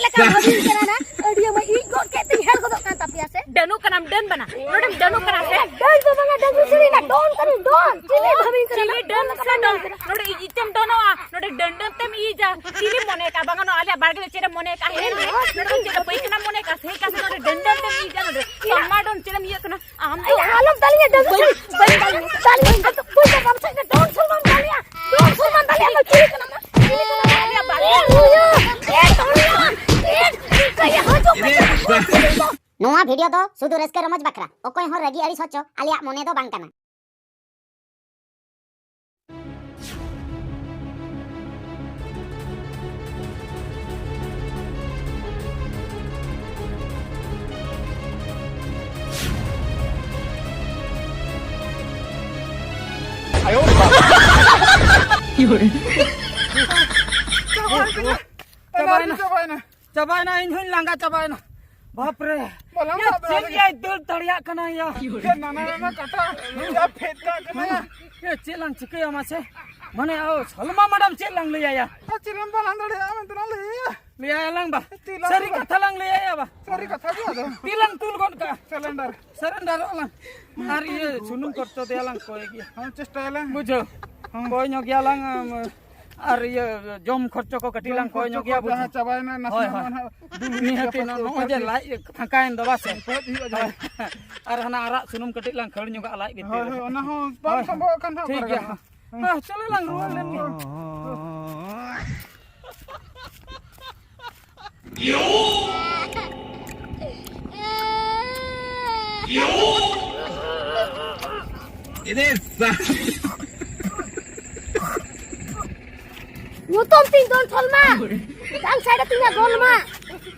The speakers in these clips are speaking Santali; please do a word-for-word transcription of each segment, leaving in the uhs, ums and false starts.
ᱞᱮᱠᱟ ᱵᱷᱟᱹᱵᱤᱧ ᱠᱟᱱᱟ ᱱᱟ᱾ ᱟᱹᱰᱤᱭᱟᱹ ᱢᱟ ᱤᱡ ᱜᱚᱫ ᱠᱮᱫ ᱛᱤᱧ ᱦᱮᱲ ᱜᱚᱫᱚᱜ ᱠᱟᱱ ᱛᱟᱯᱮᱭᱟ ᱥᱮ? ᱰᱟᱹᱱᱩ ᱠᱟᱱᱟᱢ, ᱰᱟᱹᱱ ᱵᱟᱱᱟ᱾ ᱱᱚᱰᱮᱢ ᱰᱟᱹᱱᱩ ᱠᱟᱱᱟ ᱥᱮ? ᱰᱟᱹᱱ ᱫᱚ ᱵᱟᱝᱟ, ᱰᱟᱹᱱ ᱫᱚ ᱪᱤᱞᱤ ᱱᱟ? ᱰᱚᱱ ᱠᱟᱹᱱᱟᱹᱧ, ᱰᱚᱱ᱾ ᱪᱤᱞᱤ ᱵᱷᱟᱹᱵᱤᱧ ᱠᱟᱱᱟ ᱪᱤᱞᱤ ᱱᱟ? ᱰᱟᱹᱱ ᱥᱮ ᱰᱚᱱ? ᱱᱚᱰᱮ ᱤᱡ ᱤᱡ ᱛᱮᱢ ᱰᱚᱱᱚᱜᱼᱟ, ᱱᱚᱰᱮ ᱰᱟᱹᱱ ᱰᱟᱹᱱ ᱛᱮᱢ ᱤᱡᱟ᱾ ᱪᱤᱞᱤ ᱢᱚᱱᱮ ᱠᱟᱜ ᱵᱟᱝᱟ ᱱᱚᱣᱟ ᱟᱞᱮᱭᱟᱜ ᱵᱟᱲᱜᱮ ᱨᱮ ᱪᱮᱫ ᱮᱢ ᱢᱚᱱᱮ ᱠᱟᱜ? ᱦᱮᱸ, ᱱᱚᱰᱮ ᱫᱚ ᱪᱮᱫ ᱫᱚ ᱯᱟᱹᱭᱠᱷᱟᱱᱟᱢ ᱢᱚᱱᱮ ᱠᱟᱜ ᱥᱮ? ᱦᱮᱸ, ᱠᱟᱥᱮ ᱱᱚᱰᱮ ᱰᱟᱹᱱ ᱰᱟᱹᱱ ᱛᱮᱢ ᱤᱡᱟ ᱱᱚᱰᱮ᱾ ᱛᱟᱢᱟ ᱰᱚᱱ ᱪᱮᱫ ᱮᱢ ᱤᱭᱟᱹᱜ ᱠᱟᱱᱟ? ᱟᱢ ᱫᱚ ᱟᱞᱚᱢ ᱫᱟᱞᱤᱧᱟ, ᱰᱟᱹᱱ ᱫᱚ ᱵᱟᱹᱧ, ᱵᱟᱹᱧ ᱫᱟᱞᱤᱧᱟ᱾ ᱟᱫᱚ ᱵᱟᱹᱧ ᱫᱟᱞᱤᱧᱟ, ᱰᱚᱱ ᱥᱚᱞᱢᱟᱱ ᱫᱟᱞᱤᱧᱟ, ᱰᱚᱱ ᱥᱚᱞᱢᱟᱱ ᱫᱟᱞᱤᱧᱟ, ᱟᱢ ᱫᱚ ᱪᱤᱞᱤ ᱠᱟᱱᱟᱢ? ᱪᱤᱞᱤ ᱠᱟᱱᱟᱢ? ᱟᱞᱮᱭᱟᱜ ᱵᱟᱲᱜᱮ ᱨᱮ ᱮ, ᱰᱚᱱ, ᱮ, ᱪᱤᱠᱟᱹᱭᱟ, ᱦᱤᱡᱩᱜ ᱢᱮ᱾ ᱱᱚᱣᱟ ᱵᱷᱤᱰᱤᱭᱳ ᱫᱚ ᱥᱩᱫᱷᱩ ᱨᱟᱹᱥᱠᱟᱹ ᱨᱚᱢᱚᱡᱽ ᱵᱟᱠᱷᱨᱟ, ᱚᱠᱚᱭ ᱦᱚᱸ ᱨᱟᱹᱜᱤ ᱟᱹᱲᱤᱥ ᱦᱚᱪᱚ ᱟᱞᱮᱭᱟᱜ ᱢᱚᱱᱮ ᱫᱚ ᱵᱟᱝ ᱠᱟᱱᱟ᱾ ᱪᱟᱵᱟᱭᱮᱱᱟ᱾ ᱪᱟᱵᱟᱭᱮᱱᱟ᱾ ᱪᱟᱵᱟᱭᱮᱱᱟ, ᱤᱧ ᱦᱚᱸᱧ ᱞᱟᱸᱜᱟ ᱪᱟᱵᱟᱭᱮᱱᱟ᱾ ᱵᱟᱯ ᱨᱮ᱾ ᱵᱟᱞᱟᱝ ᱭᱟ, ᱥᱟᱵ ᱪᱮᱫ ᱫᱟᱲᱮᱭᱟᱜ ᱭᱟᱭ ᱫᱟᱹᱲ ᱫᱟᱲᱮᱭᱟᱜ ᱠᱟᱱᱟ ᱭᱟ? ᱪᱮᱫ ᱱᱟᱱᱟ ᱱᱟᱱᱟ ᱠᱟᱴᱟ, ᱭᱟ ᱯᱷᱮᱫ ᱠᱟᱜ ᱠᱟᱱᱟ ᱭᱟ᱾ ᱭᱟ, ᱪᱮᱫ ᱞᱟᱝ ᱪᱤᱠᱟᱹᱭᱟ ᱢᱟᱥᱮ? ᱢᱟᱱᱮ, ᱚ, ᱥᱚᱞᱢᱟ ᱢᱮᱰᱟᱢ ᱪᱮᱫ ᱞᱟᱝ ᱞᱟᱹᱭᱟᱭᱟ? ᱟᱨ ᱪᱮᱫ ᱦᱚᱸ ᱵᱟᱞᱟᱝ ᱫᱟᱲᱮᱭᱟᱜᱼᱟ ᱢᱮᱱᱛᱮ ᱞᱟᱝ ᱞᱟᱹᱭᱟᱭᱟ᱾ ᱞᱟᱹᱭᱟᱭᱟ ᱞᱟᱝ ᱵᱟ? ᱛᱤ ᱞᱟᱝ ᱥᱟᱹᱨᱤ ᱵᱟ- ᱠᱟᱛᱷᱟ ᱞᱟᱝ ᱞᱟᱹᱭᱟᱭᱟ ᱵᱟ? ᱥᱟᱹᱨᱤ ᱠᱟᱛᱷᱟ ᱜᱮ ᱟᱫᱚ᱾ ᱛᱤ ᱞᱟᱝ ᱛᱩᱞ ᱜᱚᱫ ᱠᱟᱜᱼᱟ᱾ ᱥᱟᱞᱮᱱᱰᱟᱨ᱾ ᱥᱟᱞᱮᱱᱰᱟᱨᱚᱜᱼᱟ ᱞᱟᱝ᱾ ᱟᱨ ᱤᱭᱟᱹ ᱥᱩᱱᱩᱢ ᱠᱷᱚᱨᱪᱚ ᱫᱮᱭᱟ ᱞᱟᱝ ᱠᱚᱭ ᱜᱮᱭᱟ᱾ ᱦᱮᱸ, ᱪᱮᱥᱴᱟᱭᱟᱞᱟᱝ᱾ ᱵᱩᱡᱷᱟᱹᱣ? ᱦᱮᱸ᱾ ᱠᱚᱭ ᱧᱚᱜ ᱜᱮᱭᱟ ᱞᱟᱝ, ᱟᱢ, ᱟᱨ ᱤᱭᱟᱹ ᱡᱚᱢ ᱠᱷᱚᱨᱪᱚ ᱠᱚ ᱠᱟᱹᱴᱤᱡ ᱞᱟᱝ ᱠᱚᱭ ᱧᱚᱜ ᱜᱮᱭᱟ, ᱡᱟᱦᱟᱸ ᱵᱩᱡᱷᱟᱹᱣ? ᱪᱟᱵᱟᱭᱮᱱᱟ, ᱦᱳᱭ, ᱱᱟᱥᱮᱱᱟᱜ ᱦᱳᱭ᱾ ᱱᱚᱣᱟ ᱱᱟᱦᱟᱜ ᱫᱩᱞ ᱦᱩᱭᱩᱜ ᱱᱤᱦᱟᱹᱛ ᱜᱮᱭᱟ, ᱱᱚ-, ᱱᱚᱜᱼᱚᱭ ᱡᱮ ᱯᱟᱹᱛᱤ ᱞᱟᱡ ᱯᱷᱟᱸᱠᱟᱭᱮᱱ ᱫᱚ ᱵᱟᱥᱮ? ᱯᱟᱹᱛᱤ ᱦᱩᱭᱩᱜᱼᱟ ᱡᱟᱦᱟᱸ᱾ ᱟᱨ ᱦᱟᱱᱟ ᱟᱨᱟᱜ ᱥᱩᱱᱩᱢ ᱠᱟᱹᱴᱤᱡ ᱞᱟᱝ ᱠᱷᱟᱹᱲ ᱧᱚᱜᱟᱜᱼᱟ ᱞᱟᱡ ᱵᱷᱤᱛᱤᱨ ᱦᱳᱭ, ᱨᱮ᱾ ᱦᱳᱭ, ᱚᱱᱟ ᱦᱚᱸ ᱵᱟᱝ ᱦᱳᱭ, ᱥᱚᱢᱵᱷᱚᱵᱚᱜ ᱠᱷᱟᱱ ᱦᱟᱸᱜ ᱴᱷᱤᱠ ᱚᱠᱟ ᱜᱮᱭᱟ᱾ ᱨᱮ ᱦᱟᱸᱜ? ᱦᱮᱸ, ᱪᱚᱞᱚ ᱞᱟᱝ ᱨᱩᱣᱟᱹᱲ ᱞᱮᱱ ᱜᱮ᱾ ᱧᱩᱛᱩᱢ ᱛᱤᱧ ᱫᱚᱱ ᱴᱷᱚᱞᱢᱟ, ᱵᱟᱝ ᱥᱟᱰᱮ ᱛᱤᱧᱟ ᱜᱚᱞᱢᱟ,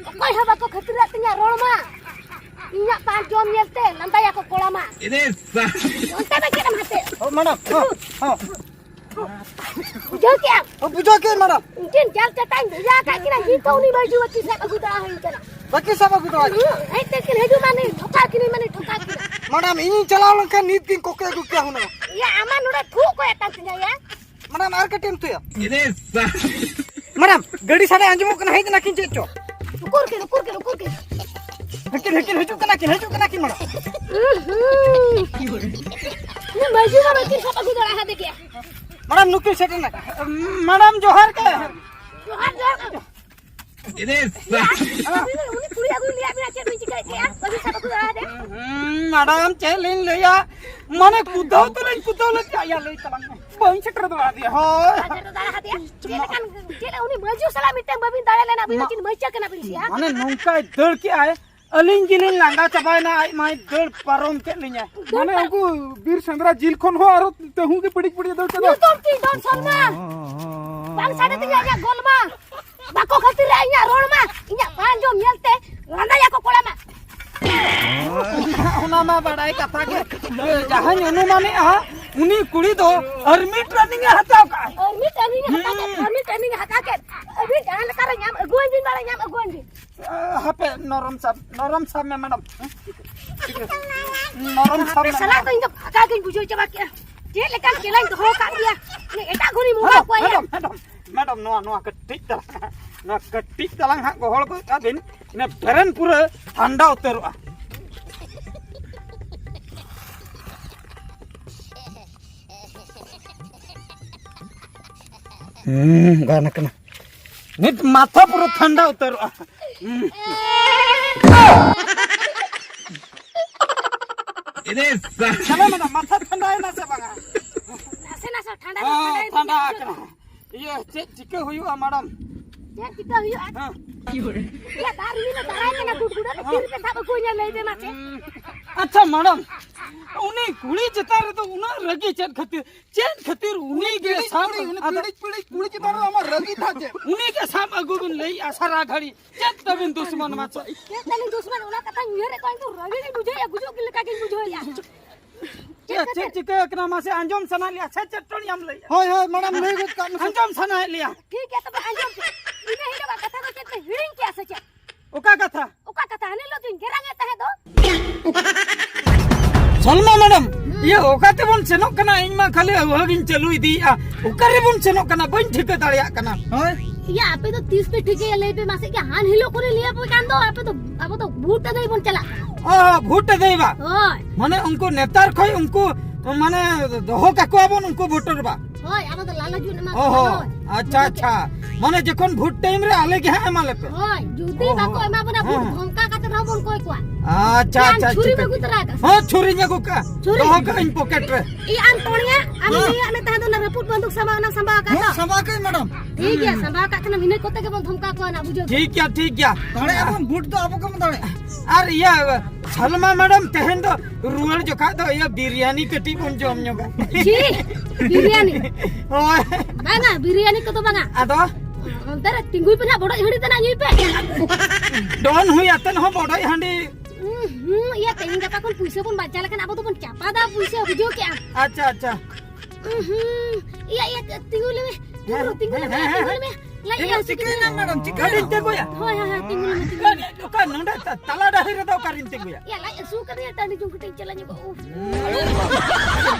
ᱚᱠᱚᱭ ᱦᱚᱸ ᱵᱟᱠᱚ ᱠᱷᱟᱹᱛᱤᱨᱟᱜ ᱛᱤᱧᱟ ᱨᱚᱲᱢᱟ, ᱤᱧᱟᱹᱜ ᱯᱟᱸᱪ ᱡᱚᱢ ᱧᱮᱞᱛᱮ ᱞᱟᱸᱫᱟᱭᱟᱠᱚ ᱠᱚᱲᱟ ᱢᱟ᱾ ᱚᱱᱛᱮ ᱫᱚ ᱪᱮᱫ ᱮᱢ ᱦᱟᱛᱮ? ᱦᱚᱸ, ᱢᱮᱰᱟᱢ, ᱦᱚᱸ, ᱦᱚᱸ᱾ ᱵᱩᱡᱷᱟᱹᱣ ᱠᱮᱜ ᱟᱢ? ᱦᱚᱸ, ᱵᱩᱡᱷᱟᱹᱣ ᱠᱮᱜ ᱟᱹᱧ, ᱢᱮᱰᱟᱢ᱾ ᱩᱱᱠᱤᱱ ᱡᱟᱞ ᱪᱟᱴᱟᱧ ᱵᱷᱮᱡᱟ ᱟᱠᱟᱫ ᱠᱤᱱᱟ, ᱱᱤᱛ ᱦᱚᱸ ᱩᱱᱤ ᱵᱟᱹᱡᱩ ᱵᱟᱹᱠᱤ ᱥᱟᱵ ᱟᱹᱜᱩ ᱫᱚ ᱦᱩᱭ ᱠᱟᱱᱟ᱾ ᱵᱟᱹᱠᱤ ᱥᱟᱵ ᱟᱹᱜᱩ ᱫᱚ ᱦᱩᱭ ᱠᱟᱱᱟ᱾ ᱦᱩᱸ, ᱦᱮᱡ ᱛᱮ ᱠᱤᱱ ᱦᱤᱡᱩᱜ ᱢᱟ, ᱱᱤᱛ ᱴᱷᱚᱠᱟᱣ ᱠᱤᱱᱤᱧ ᱢᱟ, ᱱᱤᱛ ᱴᱷᱚᱠᱟᱣ ᱠᱤᱱᱟ᱾ ᱢᱮᱰᱟᱢ, ᱤᱧᱤᱧ ᱪᱟᱞᱟᱣ ᱞᱮᱱᱠᱷᱟᱱ ᱱᱤᱛ ᱜᱤᱧ ᱠᱚᱠᱮ ᱟᱹᱜᱩ ᱠᱮᱭᱟ ᱦᱩᱱᱟᱹᱝ᱾ ᱤᱭᱟᱹ, ᱟᱢᱟᱜ ᱱᱚᱰᱮ ᱛᱷᱩᱜ ᱠᱚ ᱮᱛᱟᱝ ᱛᱤᱧᱟ ᱭᱟ᱾ ᱢᱮᱰᱟᱢ, ᱟᱨ ᱠᱟᱹᱴᱤᱡ ᱮᱢ ᱛᱷᱩᱭᱟ᱾ ᱢᱮᱰᱟᱢ, ᱜᱟᱹᱰᱤ ᱥᱟᱰᱮ ᱟᱸᱡᱚᱢᱚᱜ ᱠᱟᱱᱟ, ᱦᱮᱡ ᱮᱱᱟ ᱠᱤᱱ ᱪᱮᱫ ᱪᱚ᱾ ᱩᱠᱩᱨ ᱠᱤᱱ, ᱩᱠᱩᱨ ᱠᱤᱱ, ᱩᱠᱩᱨ ᱠᱤᱱ᱾ ᱦᱤᱡᱩᱜ ᱠᱟᱱᱟ ᱠᱤᱱ, ᱦᱤᱡᱩᱜ ᱠᱟᱱᱟ ᱠᱤᱱ, ᱢᱟᱰᱟᱢ᱾ ᱩᱸᱦᱩᱸ᱾ ᱩᱱᱤ ᱢᱟᱹᱡᱷᱤ ᱵᱟᱵᱟ ᱠᱤᱱ ᱥᱟᱵ ᱟᱹᱜᱩ ᱫᱟᱲᱮ ᱦᱟᱫᱮ ᱠᱮᱭᱟ᱾ ᱢᱟᱰᱟᱢ, ᱱᱩᱠᱤᱱ ᱥᱮᱴᱮᱨ ᱮᱱᱟ᱾ ᱢᱟᱰᱟᱢ, ᱡᱚᱦᱟᱨ ᱜᱮ᱾ ᱡᱚᱦᱟᱨ, ᱡᱚᱦᱟᱨ ᱜᱮ᱾ ᱩᱱᱤ, ᱩᱱᱤ ᱠᱩᱲᱤ ᱟᱹᱜᱩᱭ ᱞᱟᱹᱭᱟᱫ ᱢᱮᱭᱟ, ᱪᱮᱫ ᱵᱤᱱ ᱪᱤᱠᱟᱹᱭᱮᱫ ᱛᱟᱦᱮᱸᱜᱼᱟ? ᱵᱟᱹᱵᱤᱱ ᱥᱟᱵ ᱟᱹᱜᱩ ᱫᱟᱲᱮ ᱦᱟᱫᱮ? ᱦᱩᱸ, ᱢᱟᱰᱟᱢ, ᱪᱮᱫ ᱞᱤᱧ ᱞᱟᱹᱭᱟ? ᱢᱟᱱᱮ, ᱠᱩᱫᱟᱹᱣ ᱛᱚᱞᱤᱧ ᱠᱩᱫᱟᱹᱣ ᱞᱮᱫ ᱜᱮᱭᱟ, ᱞᱟᱹᱭ ᱛᱟᱞᱟᱝ ᱢᱮ᱾ ᱵᱟᱹᱧ ᱥᱮᱴᱮᱨ ᱫᱟᱲᱮᱭᱟᱫᱮᱭᱟ, ᱦᱳᱭ᱾ ᱵᱟᱹᱧ ᱥᱮᱴᱮᱨ ᱫᱟᱲᱮ ᱦᱟᱫᱮᱭᱟ? ᱪᱮᱫ ᱞᱮᱠᱟᱱ, ᱪᱮᱫ ᱩᱱᱤ ᱢᱟᱹᱡᱷᱤ ᱥᱟᱞᱟᱜ ᱢᱤᱫᱴᱟᱝ ᱵᱟᱹᱵᱤᱱ ᱫᱟᱲᱮ ᱞᱮᱱᱟ, ᱟᱹᱵᱤᱱ ᱢᱟ- ᱫᱚ ᱪᱮᱫ ᱢᱟᱹᱭᱪᱟᱹ ᱠᱟᱱᱟ ᱵᱤᱱ ᱥᱮ, ᱦᱮᱸ? ᱢᱟᱱᱮ, ᱱᱚᱝᱠᱟᱭ ᱫᱟᱹᱲ ᱠᱮᱜᱼᱟᱭ, ᱟᱹᱞᱤᱧ ᱜᱮᱞᱤᱧ ᱞᱟᱸᱜᱟ ᱪᱟᱵᱟᱭᱮᱱᱟ, ᱟᱡ ᱢᱟᱭ ᱫᱟᱹᱲ ᱯᱟᱨᱚᱢ ᱠᱮᱫ ᱞᱤᱧᱟᱭ᱾ ᱢᱟᱱᱮ, ᱩᱱᱠᱩ ᱵᱤᱨ ᱥᱮᱸᱫᱽᱨᱟ ᱡᱤᱞ ᱠᱷᱚᱱ ᱦᱚᱸ ᱟᱨᱚ ᱛᱟᱹᱦᱩ ᱜᱮ ᱯᱤᱲᱤᱡ ᱯᱤᱲᱤᱡ ᱫᱟᱹᱲ ᱠᱮᱫᱟ᱾ ᱧᱩᱛᱩᱢ ᱛᱤᱧ ᱫᱚᱱ ᱥᱚᱞᱢᱟ᱾ ᱵᱟᱝ ᱥᱟᱰᱮ ᱛᱤᱧᱟ ᱤᱧᱟᱹᱜ ᱜᱚᱞᱢᱟ᱾ ᱵᱟᱠᱚ ᱠᱷᱟᱹᱛᱤᱨᱟ ᱤᱧᱟᱹᱜ ᱨᱚᱲ ᱢᱟ᱾ ᱤᱧᱟᱹᱜ ᱯᱟᱸᱡᱚᱢ ᱧᱮᱞᱛᱮ ᱞᱟᱸᱫᱟᱭᱟᱠᱚ ᱠᱚᱲᱟ ᱢᱟ᱾ ᱚᱱᱟ ᱢᱟ ᱵᱟᱲᱟᱭ ᱠᱟᱛᱷᱟ ᱜᱮ᱾ ᱡᱟᱦᱟᱸᱧ ᱚᱱᱩᱢᱟᱱᱮᱜᱼᱟ, ᱩᱱᱤ ᱠᱩᱲᱤ ᱫᱚ ᱟᱨᱢᱤ ᱴᱨᱮᱱᱤᱝ ᱮ ᱦᱟᱛᱟᱣ ᱠᱟᱜᱼᱟ᱾ ᱟᱨᱢᱤ ᱴᱨᱮᱱᱤᱝ ᱮ ᱦᱟᱛᱟᱣ ᱠᱮᱫ, ᱦᱩᱸ᱾ ᱟᱨᱢᱤ ᱴᱨᱮᱱᱤᱝ ᱮ ᱦᱟᱛᱟᱣ ᱠᱮᱫ᱾ ᱟᱹᱵᱤᱱ ᱡᱟᱦᱟᱸ ᱞᱮᱠᱟᱨᱮ ᱧᱟᱢ ᱟᱹᱜᱩᱣᱟᱹᱧ ᱵᱤᱱ, ᱵᱟᱲᱟᱭ ᱧᱟᱢ ᱟᱹᱜᱩᱣᱟᱹᱧ ᱵᱤᱱ᱾ ᱦᱟᱯᱮ, ᱱᱚᱨᱚᱢ ᱥᱟᱵ, ᱱᱚᱨᱚᱢ ᱥᱟᱵ ᱢᱮ, ᱢᱮᱰᱟᱢ᱾ ᱱᱚᱨᱚᱢ ᱥᱟᱵ ᱟᱯᱮ ᱢᱮ, ᱥᱟᱞᱟᱜ ᱢᱮᱰᱟᱢ᱾ ᱫᱚ ᱤᱧ ᱫᱚ ᱯᱷᱟᱸᱠᱟ ᱜᱤᱧ ᱵᱩᱡᱷᱟᱹᱣ ᱪᱟᱵᱟ ᱠᱮᱜᱼᱟ᱾ ᱪᱮᱫ ᱞᱮᱠᱟᱱ ᱠᱮᱞᱟᱧ ᱫᱚᱦᱚ ᱟᱠᱟᱫ ᱜᱮᱭᱟ᱾ ᱩᱱᱤ ᱮᱴᱟᱜ ᱜᱷᱚᱲᱤ Munda madam, ᱠᱚᱣᱟᱭᱟ᱾ Madam, madam, madam, ᱱᱚᱣᱟ, ᱱᱚᱣᱟ ᱠᱟᱹᱴᱤᱡ ᱛᱟᱞᱟᱝ, ᱱᱚᱣᱟ ᱠᱟᱹᱴᱤᱡ ᱛᱟᱞᱟᱝ ᱦᱟᱸᱜ ᱜᱚᱦᱚᱲ ᱜᱚᱫ ᱠᱟᱜ ᱵᱤᱱ, ᱤᱱᱟᱹ ᱵᱨᱮᱱ ᱯᱩᱨᱟᱹ ᱴᱷᱟᱱᱰᱟ ᱩᱛᱟᱹᱨᱚᱜᱼᱟ᱾ ᱦᱩᱸ, ᱜᱟᱱ ᱠᱟᱱᱟ᱾ ᱱᱤᱛ ᱢᱟᱛᱷᱟ ᱯᱩᱨᱟᱹ ᱴᱷᱟᱱᱰᱟ ᱩᱛᱟᱹᱨᱚᱜᱼᱟ᱾ ᱦᱩᱸ᱾ ᱪᱟᱞᱟᱣ ᱞᱮᱱᱟ, ᱢᱟᱛᱷᱟ ᱴᱷᱟᱱᱰᱟᱭᱮᱱᱟ ᱥᱮ ᱵᱟᱝᱟ? ᱱᱟᱥᱮ ᱱᱟᱥᱮ ᱴᱷᱟᱱᱰᱟ ᱫᱚ ᱦᱮᱸ, ᱴᱷᱟᱱᱰᱟᱭᱮᱱ ᱴᱷᱟᱱᱰᱟ ᱜᱮᱭᱟ᱾ ᱟᱠᱟᱱᱟ᱾ ᱤᱭᱟᱹ, ᱪᱮᱫ ᱪᱤᱠᱟᱹ ᱦᱩᱭᱩᱜᱼᱟ, ᱢᱮᱰᱟᱢ? ᱪᱮᱫ ᱪᱤᱠᱟᱹ ᱦᱩᱭᱩᱜᱼᱟ? ᱦᱮᱸ᱾ ᱤᱭᱟᱹ, ᱫᱟᱜ ᱨᱤᱢᱤᱞ ᱮ ᱫᱟᱨᱟᱭ ᱠᱟᱱᱟ, ᱜᱩᱰᱜᱩᱰᱟᱹ ᱫᱚ ᱛᱤ ᱨᱮᱯᱮ ᱥᱟᱵ ᱟᱹᱜᱩᱣᱟᱹᱧᱟ, ᱞᱟᱹᱭ ᱯᱮ ᱢᱟᱥᱮ᱾ ᱦᱩᱸ᱾ ᱟᱪᱪᱷᱟ, ᱢᱮᱰᱟᱢ, ᱩᱱᱤ ᱠᱩᱲᱤ ᱪᱮᱛᱟᱱ ᱨᱮᱫᱚ ᱩᱱᱟᱹᱜ ᱨᱟᱹᱜᱤ ᱪᱮᱫ ᱠᱷᱟᱹᱛᱤᱨ? ᱪᱮᱫ ᱠᱷᱟᱹᱛᱤᱨ ᱩᱱᱤ ᱜᱮ ᱯᱤᱲᱤᱡ ᱥᱟᱵ ᱠᱩᱲᱤ, ᱩᱱᱤ ᱟᱫᱚ ᱯᱤᱲᱤᱡ, ᱯᱤᱲᱤᱡ ᱠᱩᱲᱤ ᱪᱮᱛᱟᱱ ᱨᱮ ᱟᱢᱟᱜ ᱨᱟᱹᱜᱤ ᱫᱷᱟᱨ ᱪᱮᱫ? ᱩᱱᱤ ᱜᱮ ᱥᱟᱵ ᱟᱹᱜᱩ ᱵᱤᱱ ᱞᱟᱹᱭᱮᱜᱼᱟ ᱥᱟᱨᱟ ᱜᱷᱟᱹᱲᱤ᱾ ᱪᱮᱫ ᱛᱟᱵᱤᱱ ᱫᱩᱥᱢᱟᱱ ᱢᱟᱥᱮ? ᱪᱮᱫ ᱛᱟᱹᱞᱤᱧ ᱫᱩᱥᱢᱟᱱ? ᱚᱱᱟ ᱠᱟᱛᱷᱟᱧ ᱩᱭᱦᱟᱹᱨᱮᱫ ᱠᱚᱣᱟ, ᱤᱧ ᱫᱚ ᱨᱟᱹᱜᱤ ᱜᱤᱧ ᱵᱩᱡᱷᱟᱹᱣᱮᱫᱼᱟ, ᱜᱩᱡᱩᱜ ᱞᱮᱠᱟ ᱜᱤᱧ ᱵᱩᱡᱷᱟᱹᱣᱮᱫᱼᱟ᱾ ᱪᱮᱫ ᱪᱮᱫ ᱠᱷᱟᱹᱛᱤᱨ? ᱪᱤᱠᱟᱹ ᱟᱠᱟᱱᱟ ᱢᱟᱥᱮ ᱟᱸᱡᱚᱢ ᱥᱟᱱᱟᱭᱮᱫ ᱞᱮᱭᱟ ᱥᱮ ᱪᱮᱫ ᱴᱚᱱᱤᱭᱟᱢ ᱞᱟᱹᱭᱮᱫᱼᱟ? ᱦᱳᱭ, ᱦᱳᱭ, ᱢᱮᱰᱟᱢ, ᱞᱟᱹᱭ ᱜᱚᱫ ᱠᱟᱜ ᱢᱮᱥᱮ᱾ ᱟᱸᱡᱚᱢ ᱥᱟᱱᱟᱭᱮᱫ ᱞᱮᱭᱟ᱾ ᱴᱷᱤᱠ ᱜᱮᱭᱟ, ᱛᱚᱵᱮ ᱟᱸᱡᱚᱢ ᱯᱮ᱾ ᱤᱱᱟᱹ ᱦᱤᱞᱳᱜᱟᱜ ᱠᱟᱛᱷᱟ ᱫᱚ ᱪᱮᱫ ᱯᱮ ᱦᱤᱲᱤᱧ ᱠᱮᱜᱼᱟ ᱥᱮ ᱪᱮᱫ? ᱚᱠᱟ ᱠᱟᱛᱷᱟ? ᱚᱠᱟ ᱠᱟᱛᱷᱟ? ᱦᱟᱱᱮ ᱦᱤᱞᱳᱜ ᱫᱚᱧ ᱜᱮᱨᱟᱝ ᱮᱫ ᱛᱟᱦᱮᱸᱫ ᱫᱚ᱾ ᱥᱚᱞᱢᱟ ᱢᱮᱰᱟᱢ, ᱤᱭᱟᱹ ᱚᱠᱟ ᱛᱮᱵᱚᱱ ᱥᱮᱱᱚᱜ ᱠᱟᱱᱟ? ᱤᱧ ᱢᱟ ᱠᱷᱟᱹᱞᱤ ᱟᱹᱣᱦᱟᱹ ᱜᱤᱧ ᱪᱟᱹᱞᱩ ᱤᱫᱤᱭᱮᱫᱼᱟ᱾ ᱚᱠᱟ ᱨᱮᱵᱚᱱ ᱥᱮᱱᱚᱜ ᱠᱟᱱᱟ ᱵᱟᱹᱧ ᱴᱷᱤᱠᱟᱹ ᱫᱟᱲᱮᱭᱟᱜ ᱠᱟᱱᱟ᱾ ᱦᱳᱭ᱾ ᱤᱭᱟ, ᱟᱯᱮ ᱫᱚ ᱛᱤᱥ ᱯᱮ ᱴᱷᱤᱠᱟᱹᱭᱟ? ᱞᱟᱹᱭ ᱯᱮ ᱢᱟᱥᱮ, ᱠᱤ ᱦᱟᱱ ᱦᱤᱞᱳᱜ ᱠᱚᱨᱮ ᱞᱟᱹᱭ ᱟᱯᱮ ᱠᱟᱱ ᱫᱚ, ᱟᱯᱮ ᱫᱚ, ᱟᱵᱚ ᱫᱚ ᱵᱷᱳᱴ ᱟᱹᱫᱟᱹᱭ ᱵᱚᱱ ᱪᱟᱞᱟᱜ ᱠᱟᱱᱟ᱾ ᱚ, ᱵᱷᱳᱴ ᱟᱹᱫᱟᱹᱭ ᱵᱟ? ᱦᱳᱭ᱾ ᱢᱟᱱᱮ ᱩᱱᱠᱩ ᱱᱮᱛᱟᱨ ᱠᱷᱚᱡ ᱩᱱᱠᱩ, ᱢᱟᱱᱮ, ᱫᱚᱦᱚ ᱠᱟᱠᱚᱣᱟ ᱵᱚᱱ ᱩᱱᱠᱩ ᱵᱷᱳᱴᱟᱨ ᱵᱟ? ᱦᱳᱭ, ᱟᱵᱚ ᱫᱚ ᱞᱟᱞᱚᱪ ᱵᱚᱱ ᱮᱢᱟ ᱚ ᱠᱚᱣᱟ, ᱦᱚᱸ, ᱞᱟᱞᱚᱪ᱾ ᱟᱪᱪᱷᱟ, ᱵᱩᱡᱷᱟᱹᱣ ᱟᱪᱪᱷᱟ᱾ ᱢᱟᱱᱮ ᱡᱚᱠᱷᱚᱱ ᱵᱷᱳᱴ ᱴᱟᱭᱤᱢ ᱨᱮ ᱟᱞᱮ ᱜᱮ ᱦᱟᱸᱜ ᱮᱢᱟ ᱞᱮᱯᱮ᱾ ᱦᱳᱭ, ᱡᱩᱫᱤ ᱚ ᱵᱟᱠᱚ ᱦᱚᱸ᱾ ᱮᱢᱟ ᱵᱚᱱᱟ ᱦᱮᱸ, ᱵᱷᱳᱴ, ᱦᱮᱸ᱾ ᱫᱷᱚᱢᱠᱟ ᱠᱟᱛᱮ ᱨᱮᱦᱚᱸ ᱵᱚᱱ ᱠᱚᱭ ᱠᱚᱣᱟ᱾ ᱟᱪᱪᱷᱟ, ᱡᱮ ᱟᱢ ᱟᱪᱪᱷᱟ, ᱪᱷᱩᱨᱤᱢ ᱴᱷᱤᱠ ᱟᱹᱜᱩ ᱟᱪᱷᱮ᱾ ᱛᱚᱨᱟ ᱟᱠᱟᱫ᱾ ᱦᱚᱸ, ᱪᱷᱩᱨᱤᱧ ᱟᱹᱜᱩ ᱠᱟᱜᱼᱟ᱾ ᱪᱷᱩᱨᱤ᱾ ᱫᱚᱦᱚ ᱠᱟᱜ ᱟᱹᱧ ᱯᱚᱠᱮᱴ ᱨᱮ᱾ ᱤ ᱟᱢ ᱴᱚᱬᱮᱭᱟ, ᱟᱢ ᱦᱮᱸ᱾ ᱞᱟᱹᱭᱟᱜ ᱢᱮ ᱛᱟᱦᱮᱸ ᱫᱚ ᱚᱱᱟ ᱨᱟᱹᱯᱩᱫ ᱵᱟᱱᱫᱩᱠ ᱥᱟᱢᱵᱟᱣ ᱚᱱᱟ ᱥᱟᱢᱵᱟᱣ ᱟᱠᱟᱫ ᱦᱮᱸ, ᱫᱚ᱾ ᱥᱟᱢᱵᱟᱣ ᱠᱟᱜ ᱟᱹᱧ, ᱢᱮᱰᱟᱢ᱾ ᱴᱷᱤᱠ ᱜᱮᱭᱟ, ᱦᱩᱸ᱾ ᱥᱟᱢᱵᱟᱣ ᱠᱟᱜ ᱠᱷᱟᱱᱮᱢ, ᱤᱱᱟᱹ ᱠᱚᱛᱮ ᱜᱮᱵᱚᱱ ᱫᱷᱚᱢᱠᱟᱣ ᱠᱚᱣᱟ ᱱᱟᱜ, ᱵᱩᱡᱷᱟᱹᱣ ᱠᱮᱫ᱾ ᱴᱷᱤᱠ ᱜᱮᱭᱟ, ᱴᱷᱤᱠ ᱜᱮᱭᱟ᱾ ᱫᱟᱲᱮᱭᱟᱜᱼᱟ ᱵᱚᱱ, ᱵᱷᱳᱴ ᱫᱚ ᱟᱵᱚ ᱜᱮᱵᱚᱱ ᱫᱟᱲᱮᱭᱟᱜᱼᱟ᱾ ᱟᱨ ᱤᱭᱟᱹ, ᱥᱟᱞᱢᱟ ᱢᱮᱰᱟᱢ, ᱛᱮᱦᱮᱧ ᱫᱚ ᱨᱩᱣᱟᱹᱲ ᱡᱚᱠᱷᱟᱡ ᱫᱚ ᱤᱭᱟᱹ ᱵᱤᱨᱭᱟᱱᱤ ᱠᱟᱹᱴᱤᱡ ᱵᱚᱱ ᱡᱚᱢ ᱧᱚᱜᱟ᱾ ᱪᱤ? ᱵᱤᱨᱭᱟᱱᱤ? ᱦᱳᱭ᱾ ᱵᱟᱝᱟ, ᱵᱤᱨᱭᱟᱱᱤ ᱠᱚᱫᱚ ᱵᱟᱝᱟ᱾ ᱟᱫᱚ? ᱚᱱᱛᱮ ᱨᱮ ᱛᱤᱸᱜᱩᱭ ᱯᱮ ᱱᱟᱜ, ᱵᱚᱰᱚᱡ ᱦᱟᱺᱰᱤ ᱛᱟᱱᱟᱜ ᱧᱩᱭ ᱯᱮ᱾ ᱰᱚᱱ ᱦᱩᱭ ᱟᱛᱮᱱ ᱦᱚᱸ ᱵᱚᱰᱚᱡ ᱦᱟᱺᱰᱤ᱾ ᱩᱸ, ᱦᱩᱸ, ᱤᱭᱟᱹ, ᱛᱮᱦᱮᱧ ᱜᱟᱯᱟ ᱠᱷᱚᱱ ᱯᱩᱭᱥᱟᱹ ᱵᱚᱱ ᱵᱟᱧᱪᱟᱣ ᱞᱮᱠᱷᱟᱱ ᱟᱵᱚ ᱫᱚᱵᱚᱱ ᱪᱟᱯᱟᱫᱟ ᱯᱩᱭᱥᱟᱹ, ᱵᱩᱡᱷᱟᱹᱣ ᱠᱮᱜᱼᱟᱢ? ᱟᱪᱪᱷᱟ, ᱟᱪᱪᱷᱟ᱾ ᱩᱸ, ᱦᱩᱸ, ᱤᱭᱟᱹ, ᱤᱭᱟᱹ, ᱛᱤᱸᱜᱩ ᱞᱮ ᱢᱮ, ᱛᱤᱸᱜᱩ, ᱦᱮᱸ, ᱛᱤᱸᱜᱩ ᱞᱮ ᱦᱮᱸ, ᱢᱮ, ᱦᱮᱸ, ᱛᱤᱸᱜᱩ ᱞᱮ ᱦᱮᱸ᱾ ᱢᱮ᱾ ᱞᱟᱡ ᱤᱭᱟᱹ, ᱦᱟᱹᱥᱩ ᱪᱤᱠᱟᱹᱭᱮᱱᱟ ᱠᱮᱫᱤᱧᱟ᱾ ᱢᱮᱰᱟᱢ, ᱪᱤᱠᱟᱹᱭᱮᱱᱟ? ᱦᱟᱺᱰᱤ ᱛᱤᱸᱜᱩᱭᱟ? ᱦᱳᱭ, ᱦᱳᱭ, ᱦᱳᱭ, ᱛᱤᱸᱜᱩ ᱞᱮ ᱢᱮ, ᱛᱤᱸᱜᱩ ᱞᱮ ᱢᱮ᱾ ᱚᱠᱟ ᱱᱚᱰᱮ ᱛᱟ-, ᱛᱟᱞᱟ ᱰᱟᱹᱦᱤ ᱨᱮᱫᱚ ᱚᱠᱟᱨᱮᱧ ᱛᱤᱸᱜᱩᱭᱟ? ᱤᱭᱟᱹ, ᱞᱟᱡ ᱦᱟᱹᱥᱩ ᱠᱟᱫᱤᱧᱟ, ᱴᱟᱺᱰᱤ ᱡᱚᱝ ᱠᱟᱹᱴᱤᱡ ᱤᱧ ᱪᱟᱞᱟᱜ ᱧᱚᱜᱚᱜᱼᱟ, ᱩᱯᱷ᱾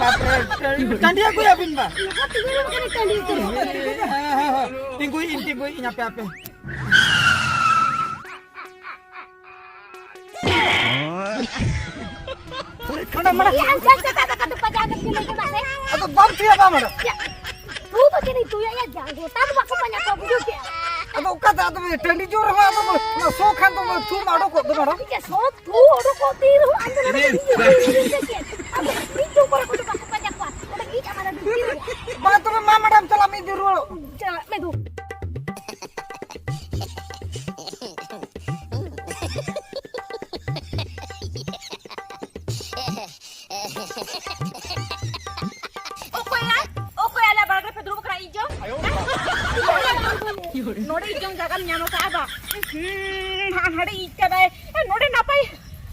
ᱵᱟᱯᱨᱮ, ᱴᱟᱺᱰᱤ ᱟᱹᱜᱩᱭᱟᱵᱤᱱ ᱵᱟ? ᱞᱚᱜᱚᱱ ᱛᱤᱸᱜᱩ ᱞᱮ ᱢᱮ, ᱴᱟᱺᱰᱤ ᱩᱛᱟᱹᱨ᱾ ᱦᱮᱸ, ᱦᱮᱸ, ᱦᱮᱸ, ᱛᱤᱸᱜᱩᱭ ᱤᱧ, ᱛᱤᱸᱜᱩᱭ ᱤᱧ, ᱟᱯᱮ, ᱟᱯᱮ᱾ Madam, madam. ᱤᱭᱟᱹ, ᱟᱢ ᱪᱮᱫ ᱠᱟᱛᱷᱟ ᱫᱚ ᱠᱟᱹᱴᱤᱡ ᱯᱟᱸᱡᱟ ᱠᱟᱛᱮ ᱞᱟᱹᱭ ᱠᱮᱫᱟ ᱥᱮ? ᱟᱫᱚ ᱵᱟᱢ ᱛᱷᱩᱭᱟ ᱵᱟᱝ, ᱢᱟᱰᱟᱢ? ᱤᱭᱟᱹ, ᱛᱷᱩ ᱫᱚ ᱪᱮᱫ ᱤᱧ ᱛᱷᱩᱭᱟ? ᱤᱭᱟᱹ, ᱡᱟᱸᱜᱚ ᱛᱟᱢ ᱵᱟᱠᱚ ᱯᱟᱸᱡᱟ ᱠᱚᱣᱟ, ᱵᱩᱡᱷᱟᱹᱣ ᱠᱮᱜᱼᱟᱢ? ᱟᱫᱚ ᱚᱠᱟᱛᱮ? ᱟᱫᱚ ᱴᱟᱺᱰᱤ ᱡᱳᱨ ᱨᱮᱦᱚᱸ ᱟᱫᱚ ᱚᱱᱟ ᱥᱚ ᱠᱷᱟᱱ ᱫᱚ ᱛᱷᱩ ᱢᱟ ᱚᱰᱚᱠᱚᱜ ᱫᱚ, ᱢᱟᱰᱟᱢ᱾ ᱤᱭᱟᱹ, ᱥᱚ ᱛᱷᱩ ᱚᱰᱚᱠᱚᱜ ᱛᱤ ᱨᱮᱦᱚᱸ ᱟᱢ ᱫᱚ ᱱᱚᱰᱮ ᱤᱧ ᱫᱚ ᱤᱧ ᱫᱚ ᱪᱮᱫ? ᱟᱫᱚ ᱢᱤᱫ ᱡᱚᱢ ᱠᱚᱨᱮ ᱠᱚᱫᱚ ᱵᱟᱠᱚ ᱯᱟᱸᱡᱟ ᱠᱚᱣᱟ᱾ ᱚᱸᱰᱮ ᱤᱧ ᱟᱢᱟᱜ ᱫᱚ ᱵᱤᱱᱛᱤ ᱨᱮ᱾ ᱢᱟ ᱛᱚᱵᱮ ᱢᱟ, ᱢᱟᱰᱟᱢ, ᱪᱟᱞᱟᱜ ᱢᱮ, ᱤᱫᱤ ᱨᱩᱣᱟᱹᱲᱚᱜ᱾ ᱪᱟᱞᱟᱜ ᱢᱮ ᱫᱩ᱾ ᱚᱠᱚᱭᱟ? ᱚᱠᱚᱭ ᱟᱞᱮ ᱵᱟᱲᱜᱮ ᱨᱮᱯᱮ ᱫᱩᱲᱩᱵ ᱟᱠᱟᱱᱟ, ᱤᱧ ᱡᱚᱝ? ᱱᱚᱰᱮ ᱤᱧ ᱡᱚᱝ ᱡᱟᱭᱜᱟᱢ ᱧᱟᱢ ᱟᱠᱟᱫᱼᱟ ᱵᱟ? ᱦᱩᱸ, ᱦᱟᱱ ᱦᱟᱸᱰᱮ ᱤᱡ ᱠᱟᱫᱟᱭ᱾ ᱮ, ᱱᱚᱰᱮ ᱱᱟᱯᱟᱭ,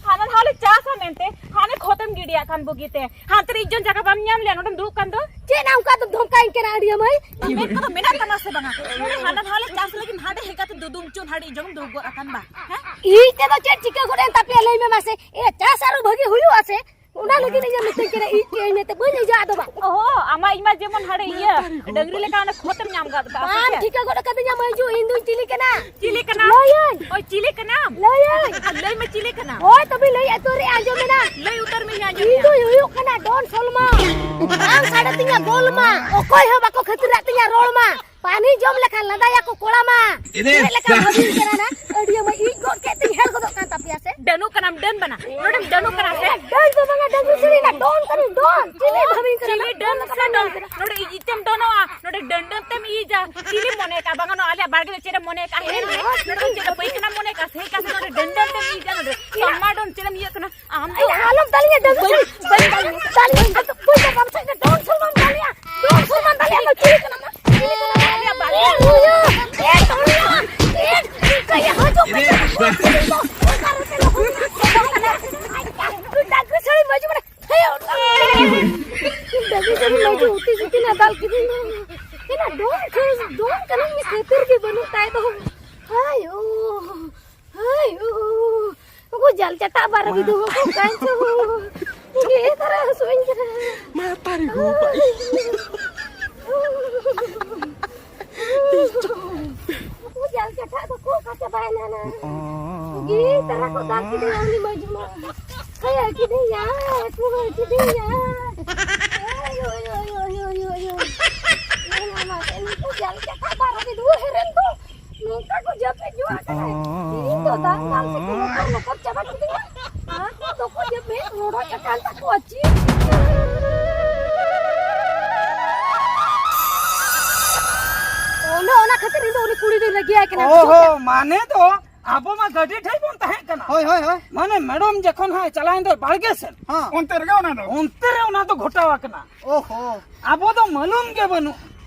ᱦᱟᱱᱟ ᱫᱷᱟᱣ ᱞᱮ ᱪᱟᱥᱟ ᱢᱮᱱᱛᱮ, ᱦᱟᱱᱮ ᱠᱷᱚᱛᱮᱢ ᱜᱤᱰᱤᱭᱟᱜ ᱠᱟᱱ ᱵᱩᱜᱤᱛᱮ᱾ ᱦᱟᱱᱛᱮ ᱨᱮ ᱤᱡ ᱡᱚᱝ ᱡᱟᱭᱜᱟ ᱵᱟᱢ ᱧᱟᱢ ᱞᱮᱭᱟ, ᱱᱚᱰᱮᱢ ᱫᱩᱲᱩᱵ ᱠᱟᱱ ᱫᱚ? ᱪᱮᱫ ᱱᱟ ᱚᱱᱠᱟ ᱫᱚᱢ ᱫᱷᱚᱢᱠᱟᱭᱤᱧ ᱠᱟᱱᱟ ᱟᱹᱰᱤ ᱢᱟᱹᱭ? ᱢᱮᱫ ᱠᱚᱫᱚ ᱢᱮᱱᱟᱜ ᱛᱟᱢᱟ ᱥᱮ ᱵᱟᱝᱟ? ᱱᱚᱰᱮ ᱦᱟᱱᱟ ᱫᱷᱟᱣ ᱞᱮ ᱪᱟᱥ ᱞᱟᱹᱜᱤᱫ ᱦᱟᱸᱰᱮ ᱦᱮᱡ ᱠᱟᱛᱮ ᱫᱩᱫᱩᱢ ᱪᱩᱱ ᱦᱟᱸᱰᱮ ᱤᱡ ᱡᱚᱝ ᱫᱩᱲᱩᱵ ᱜᱚᱫ ᱟᱠᱟᱱ ᱵᱟ? ᱦᱮᱸ? ᱤᱧ ᱛᱮᱫᱚ ᱪᱮᱫ ᱪᱤᱠᱟᱹ ᱜᱚᱫ ᱮᱱ ᱛᱟᱯᱮᱭᱟ ᱞᱟᱹᱭ ᱢᱮ ᱢᱟᱥᱮ? ᱮ, ᱪᱟᱥ ᱟᱨᱚ ᱵᱷᱟᱹᱜᱤ ᱦᱩᱭᱩᱜᱼᱟ ᱥᱮ? ᱚᱱᱟ ᱞᱟᱹᱜᱤᱫ ᱤᱧ ᱢᱮᱛᱟᱧ ᱠᱟᱱᱟ, ᱤᱡ ᱠᱮ ᱢᱮᱱᱛᱮ ᱵᱟᱹᱧ ᱤᱡᱟ ᱟᱫᱚ ᱵᱟ᱾ ᱚᱦᱚ, ᱟᱢᱟᱜ ᱤᱧ ᱢᱟ ᱡᱮᱢᱚᱱ ᱦᱟᱲᱮ ᱤᱭᱟᱹ, ᱰᱟᱹᱝᱨᱤ ᱞᱮᱠᱟ ᱚᱱᱮ ᱠᱷᱚᱛ ᱮᱢ ᱧᱟᱢ ᱠᱟᱫ ᱠᱟᱜᱼᱟ, ᱥᱮ ᱵᱟᱢ ᱪᱮᱫ? ᱴᱷᱤᱠᱟᱹ ᱜᱚᱫ ᱠᱟᱫᱤᱧᱟ ᱢᱟᱹᱭᱡᱩ, ᱤᱧ ᱫᱩᱧ ᱪᱤᱞᱤ ᱠᱟᱱᱟ? ᱪᱤᱞᱤ ᱠᱟᱱᱟᱢ? ᱞᱟᱹᱭᱟᱹᱧ᱾ ᱳᱭ, ᱪᱤᱞᱤ ᱠᱟᱱᱟᱢ? ᱞᱟᱹᱭᱟᱹᱧ᱾ ᱟᱨ ᱞᱟᱹᱭ ᱢᱮ, ᱪᱤᱞᱤ ᱠᱟᱱᱟᱢ? ᱦᱳᱭ, ᱛᱚᱵᱮ ᱞᱟᱹᱭ ᱟᱹᱛᱩ ᱨᱮ ᱟᱸᱡᱚᱢ ᱮᱱᱟ᱾ ᱞᱟᱹᱭ ᱩᱛᱟᱹᱨ ᱢᱮ, ᱟᱸᱡᱚᱢ ᱤᱧ ᱢᱮ᱾ ᱫᱩᱧ ᱦᱩᱭᱩᱜ ᱠᱟᱱᱟ ᱰᱚᱱ ᱥᱚᱞᱢᱟ᱾ ᱵᱟᱝ ᱥᱟᱰᱮ ᱛᱤᱧᱟ ᱜᱳᱞᱢᱟ᱾ ᱚᱠᱚᱭ ᱦᱚᱸ ᱵᱟᱠᱚ ᱠᱷᱟᱹᱛᱤᱨᱟᱜ ᱛᱤᱧᱟ ᱨᱚᱲ ᱢᱟ᱾ ᱯᱟᱱᱤ ᱡᱚᱢ ᱞᱮᱠᱷᱟᱱ ᱞᱟᱸᱫᱟᱭᱟᱠᱚ ᱠᱚᱲᱟ ᱢᱟ᱾ ᱤᱫᱤ᱾ ᱪᱮᱫ ᱞᱮᱠᱟ ᱵᱷᱟᱹᱜᱤ ᱠᱟᱱᱟ ᱱᱟ? ᱟᱹᱰᱤᱭᱟᱹ ᱢᱟ ᱤᱡ ᱜᱚᱫ ᱠᱮᱫ ᱛᱤᱧ ᱦᱮᱲ ᱜᱚᱫᱚᱜ ᱠᱟᱱ ᱛᱟᱯᱮᱭᱟ ᱥᱮ? ᱰᱟᱹᱱᱩ ᱠᱟᱱᱟᱢ, ᱰᱟᱹᱱ ᱵᱟᱱᱟ᱾ ᱱᱚᱰᱮᱢ ᱰᱟᱹᱱᱩ ᱠᱟᱱᱟ ᱥᱮ? ᱰᱟᱹᱱ ᱫᱚ ᱵᱟᱝᱟ, ᱰᱟᱹᱱ ᱫᱚ ᱥᱟᱹᱨᱤ ᱱᱟ, ᱰᱚᱱ ᱠᱟᱹᱱᱟᱹᱧ, ᱰᱚᱱ᱾ ᱪᱤᱞᱤ ᱵᱷᱟᱹᱜᱤ ᱠᱟᱱᱟ ᱪᱤᱞᱤ ᱱᱟ? ᱰᱟᱹᱱ ᱥᱮ ᱰᱚᱱ? ᱱᱚᱰᱮ ᱤᱡ ᱤᱡ ᱛᱮᱢ ᱰᱚᱱᱚᱜᱼᱟ, ᱱᱚᱰᱮ ᱰᱟᱹᱱ ᱰᱟᱹᱱ ᱛᱮᱢ ᱤᱡᱟ᱾ ᱪᱤᱞᱤ ᱢᱚᱱᱮ ᱠᱟᱜ ᱵᱟᱝᱟ ᱱᱚᱣᱟ ᱟᱞᱮᱭᱟᱜ ᱵᱟᱲᱜᱮ ᱨᱮ ᱪᱮᱫ ᱮᱢ ᱢᱚᱱᱮ ᱠᱟᱜ? ᱦᱮᱸ, ᱱᱚᱰᱮ ᱫᱚ ᱪᱮᱫ ᱯᱟᱹᱭᱠᱷᱟᱱᱟᱢ ᱢᱚᱱᱮ ᱠᱟᱜ? ᱥᱮ ᱠᱟᱥᱮ ᱱᱚᱰᱮ ᱰᱟᱹᱱ ᱰᱟᱹᱱ ᱛᱮᱢ ᱤᱡᱟ ᱱᱚᱰᱮ᱾ ᱥᱟᱢᱟ ᱰᱚᱱ ᱪᱮᱫ ᱮᱢ ᱤᱭᱟᱹᱜ ᱠᱟᱱᱟ? ᱟᱢ ᱫᱚ ᱟᱞᱚᱢ ᱫᱟᱞᱤᱧᱟ, ᱰᱟᱹᱱ ᱫᱚ ᱵᱟᱹᱧ, ᱥᱟᱹᱨᱤ᱾ ᱵᱟᱹᱧ ᱫᱟᱞᱤᱧᱟ᱾ ᱫᱟᱞᱤᱧᱟ, ᱟᱫᱚ ᱵᱟᱹᱧ ᱫᱟᱞᱤᱧᱟ, ᱰᱚᱱ ᱥᱚᱞᱢᱟᱱ ᱫᱟᱞᱤᱧᱟ᱾ ᱰᱚᱱ ᱥᱚᱞᱢᱟᱱ ᱫᱟᱞᱤᱧᱟ, ᱟᱢ ᱫᱚ ᱪᱤᱞᱤ ᱠᱟᱱᱟᱢ? ᱰᱟᱝᱨᱤ ᱥᱟᱹᱲᱤ ᱢᱟᱹᱡᱩ ᱢᱟᱱᱮ, ᱦᱮᱸ, ᱰᱟᱝᱨᱤ ᱥᱟᱹᱲᱤ ᱢᱟᱹᱡᱩ ᱩᱛᱤ ᱥᱩᱛᱤ ᱱᱟ ᱫᱟᱞ ᱠᱤᱫᱤᱧ ᱫᱚ᱾ ᱮᱱᱟ ᱰᱚᱱ ᱠᱷᱟᱹᱥ, ᱰᱚᱱ ᱠᱟᱱᱟᱧ ᱢᱤᱫ ᱠᱷᱟᱹᱛᱤᱨ ᱜᱮ ᱵᱟᱹᱱᱩᱜ ᱛᱟᱭ ᱫᱚ᱾ ᱦᱟᱭ ᱳ, ᱦᱟᱭ ᱳ, ᱩᱱᱠᱩ ᱡᱟᱞ ᱪᱟᱴᱟ ᱵᱟᱨ ᱢᱟ᱾ ᱵᱤᱫᱩ ᱦᱚᱸᱠᱚ ᱠᱟᱱ ᱪᱚ᱾ ᱜᱮ ᱫᱷᱟᱨᱟ ᱦᱟᱹᱥᱩᱧ ᱠᱟᱱᱟ᱾ ᱢᱟ ᱛᱟᱨᱤ ᱜᱚ ᱵᱟᱭ᱾ ᱩᱱᱠᱩ ᱡᱟᱞ ᱪᱟᱴᱟ ᱫᱚᱠᱚ ᱚᱠᱟ ᱪᱟᱵᱟᱭᱮᱱᱟ ᱱᱟ? ᱜᱮ ᱫᱷᱟᱨᱟ ᱠᱚ ᱫᱟᱞ ᱠᱤᱫᱤᱧᱟ ᱩᱱᱤ ᱢᱟᱹᱡᱷᱤ ᱢᱟ᱾ ᱦᱮᱸ, ᱠᱤᱫᱤᱧᱟ, ᱠᱩᱲᱟᱹ ᱠᱤᱫᱤᱧᱟ᱾ ᱳᱭ, ᱳᱭ, ᱳᱭ᱾ ᱢᱮᱱᱟ ᱢᱟ, ᱱᱩᱠᱩ ᱡᱟᱞ ᱪᱟᱴᱟ ᱵᱟᱨ ᱵᱤᱫᱩ ᱦᱮᱨᱮᱞ ᱫᱚ᱾ ᱱᱚᱝᱠᱟ ᱠᱚ ᱡᱟᱹᱯᱤᱫ ᱡᱚᱝ ᱠᱟᱱᱟ᱾ ᱤᱧ ᱫᱚ ᱫᱟᱜ ᱫᱟᱜ ᱛᱮᱠᱚ ᱞᱚᱠᱚᱫ ᱞᱚᱠᱚᱫ ᱪᱟᱵᱟ ᱠᱤᱫᱤᱧᱟ᱾ ᱟᱨ ᱠᱚ ᱫᱚᱠᱚ ᱡᱟᱹᱯᱤᱫ ᱨᱚᱰᱚᱡ ᱟᱠᱟᱱ ᱛᱟᱠᱚᱣᱟ ᱪᱮᱫ? ᱚᱱᱮ ᱚᱱᱟ ᱠᱷᱟᱹᱛᱤᱨ ᱤᱧ ᱫᱚ ᱩᱱᱤ ᱠᱩᱲᱤ ᱫᱚᱧ ᱨᱟᱹᱜᱤᱭᱟᱭ ᱠᱟᱱᱟ, ᱵᱩᱡᱷᱟᱹᱣ ᱠᱮᱫᱟ? ᱢᱟᱱᱮ ᱫᱚ ᱟᱵᱚ ᱢᱟ ᱜᱟᱹᱰᱤ ᱴᱷᱮᱡ ᱵᱚᱱ ᱛᱟᱦᱮᱸ ᱠᱟᱱᱟ᱾ ᱦᱳᱭ, ᱦᱳᱭ, ᱦᱳᱭ᱾ ᱢᱟᱱᱮ ᱢᱮᱰᱚᱢ ᱡᱚᱠᱷᱚᱱ ᱦᱟᱸᱜ ᱪᱟᱞᱟᱣᱮᱱ ᱫᱚ ᱵᱟᱲᱜᱮ ᱥᱮᱱ, ᱦᱮᱸ᱾ ᱚᱱᱛᱮ ᱨᱮᱜᱮ ᱚᱱᱟ ᱫᱚ᱾ ᱚᱱᱛᱮ ᱨᱮ ᱚᱱᱟ ᱫᱚ ᱜᱷᱚᱴᱟᱣ ᱟᱠᱟᱱᱟ᱾ ᱳᱦᱳ᱾ ᱟᱵᱚ ᱫᱚ ᱢᱟᱞᱩᱢ ᱜᱮ ᱵᱟᱹᱱᱩᱜ᱾